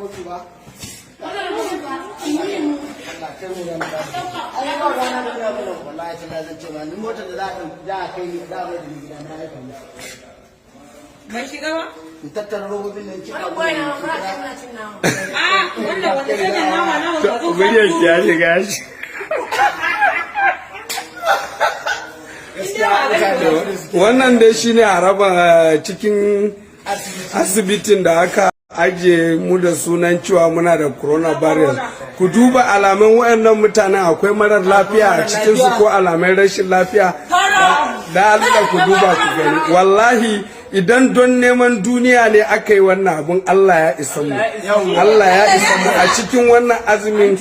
kotu ba. Allah kai mu ran da. Ai ba rana da ina mana, wallahi sai na zance ma ni motar da za a kai ni, za a mai da ni gida, na aika musu. Bai shiga ba? In tattara robobin nan cika. A wannan wanda sai da nama nama ka zo. Muryar ki ya shiga shi. Gaskiya mutane suke Wannan dai shine haraba cikin asibitin da aka ajiye mu da sunan cewa muna da coronavirus. Ku duba alamun waɗannan mutanen, akwai marar lafiya a cikinsu ko alamun rashin lafiya? Da Allah ku duba ku gani. Wallahi idan don neman duniya ne aka yi wannan abun, Allah ya isa mu, Allah ya isa mu. A cikin wannan azumin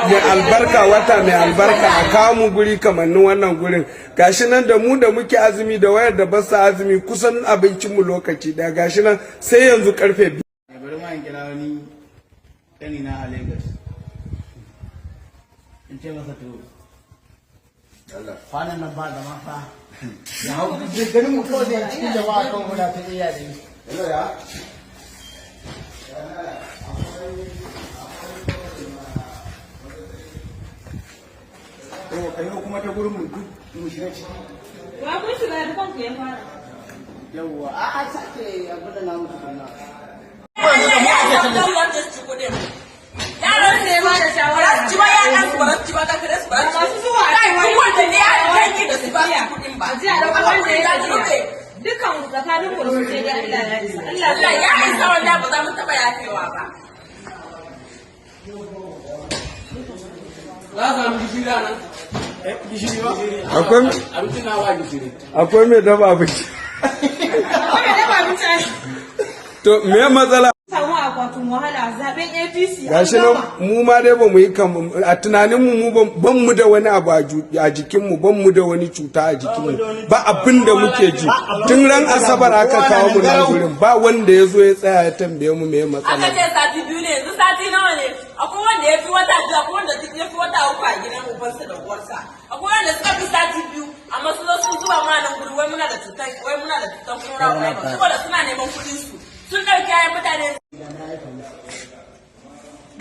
mai albarka, wata mai albarka, a kawo mu guri kamannin wannan gurin. Gashi nan da mu da muke azumi da wayar da basa azumi, kusan abincin mu lokaci daya. Gashi nan sai yanzu karfe 2. Bari ma in kira wani ƙanina a Lagos, in ce masa to Kwanan nan ba zama fa. Ya hau ganin mu kawai da cikin jama'a kan muna ta iya da yi. Hello ya. To kai kuma ta gurin mu duk mu shiga ciki. Wa kun shiga da kanku ya fara. Yawwa, a sake abin da na mutu kunna. Yaran ne ba da shawara. Ci ba yaran su ba za su ci ba, ka kare su ba za su Masu zuwa a ci. kai Duk wanda ne ya yanke da su ba su kuɗin ba. A ji a ɗauko wanda ya Amma kuɗin gajiya. Dukan tsakanin mu da su sai dai Allah ya isa. Allah Allah ya isa, wallahi ba za mu taɓa yafewa ba. Za a samu gishiri a nan? Gishiri ba? Akwai Abincin na ba gishiri. Akwai mai dafa abinci. Akwai mai dafa abinci ai. To me matsala? Samu akwatin wahala zaben APC an Gashi nan gama. mu ma dai ba mu yi kam a tunanin mu, mu ban mu da wani abu a jikin mu, ban mu da wani cuta a jikin mu, ba abin da muke ji. Tun ran Asabar aka kawo mu nan gurin, ba wanda ya zo ya tsaya ya tambaye mu me Aka matsala. ce sati 2 ne, yanzu sati nawa ne? Akwai wanda ya fi wata 2, akwai wanda ya fi wata 3 a gidan ubansa da uwarsa. Akwai wanda suka fi sati 2, amma su zo sun zuba mana nan guri wai muna da cutar, wai muna da cutar coronavirus, saboda suna neman kuɗin su. Sun ɗauki kayan mutane.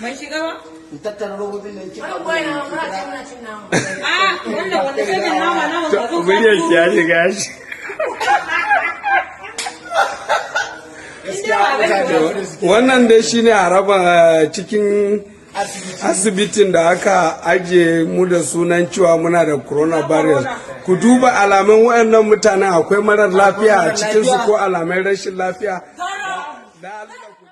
Bai shiga ba? In tattara robobin nan cika. A wannan wanda sai da nama nama ka zo. Muryar ki ya shiga shi. Gaskiya mutane suke Wannan dai shine haraba cikin asibitin da aka ajiye mu da sunan cewa muna da coronavirus. Ku duba alamun waɗannan mutanen, akwai marar lafiya a cikinsu ko alamun rashin lafiya? Da Allah ku